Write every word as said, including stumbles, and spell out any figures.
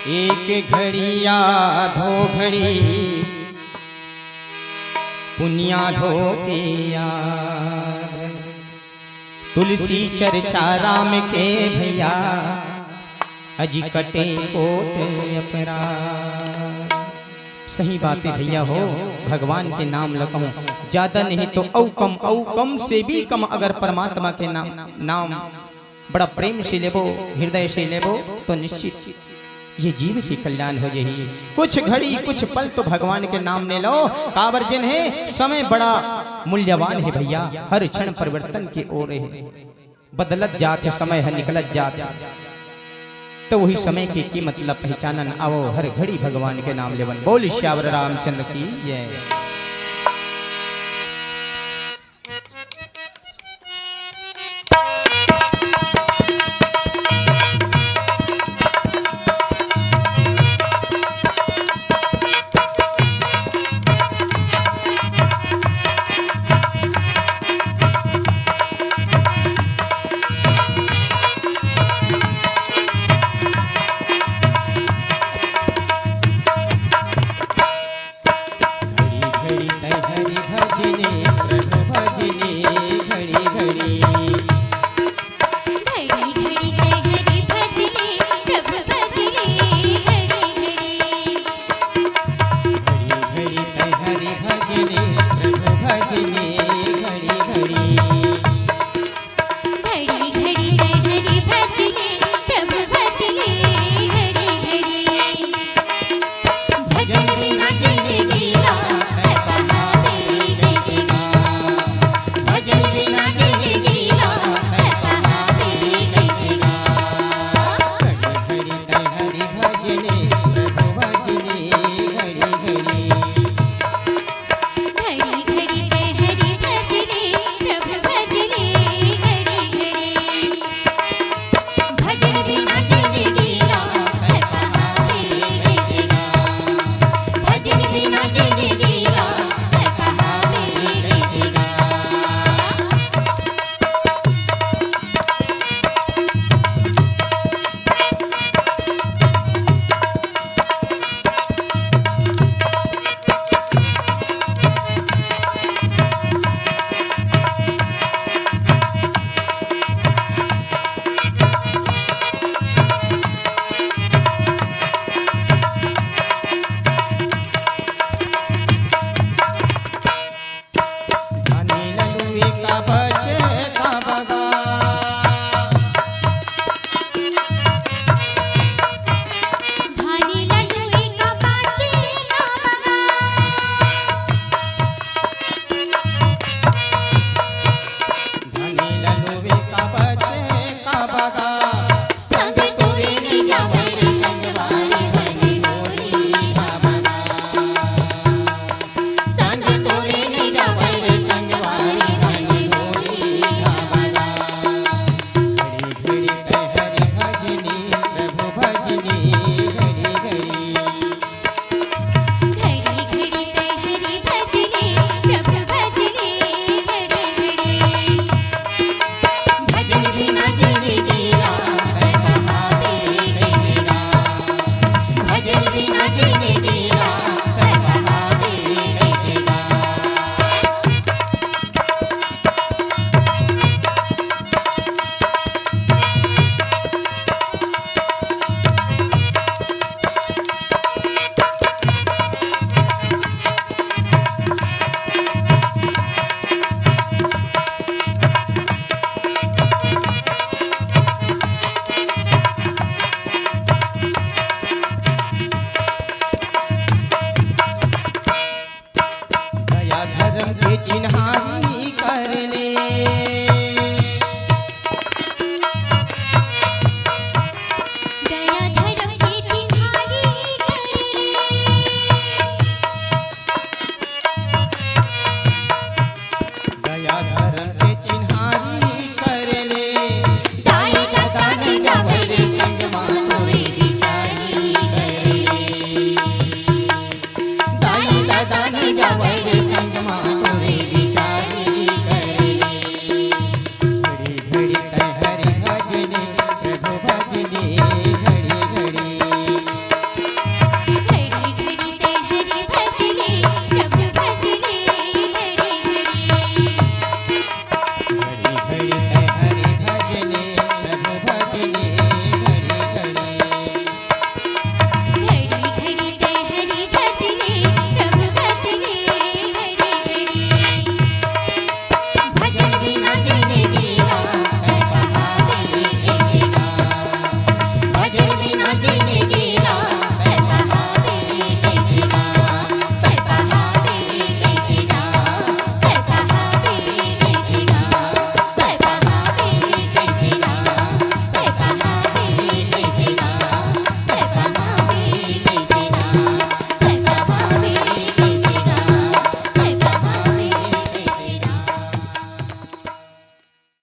एक घड़ी आधो घड़ी पुनिया ढोके याद। तुलसी चर्चा राम के भैया, अजी कटे कोट अपराध। सही बात हे भैया हो, भगवान के नाम ल कहूं, ज्यादा नहीं तो अउ कम, अउ कम से भी कम अगर परमात्मा के नाम, नाम बड़ा प्रेम से लेबो, हृदय से लेबो, तो निश्चित ये जीव के कल्याण हो जाही। कुछ घड़ी, कुछ पल तो भगवान के नाम ले लो, काबर जेन हे समय बड़ा मूल्यवान हे भैया, हर क्षण परिवर्तन के ओर हे, बदलत जात हे, समय ह निकलत जात हे, तो वही समय के कीमत ल पहचानन। आवो हर घड़ी भगवान के नाम लेवन। बोल सियावर रामचंद्र की जय।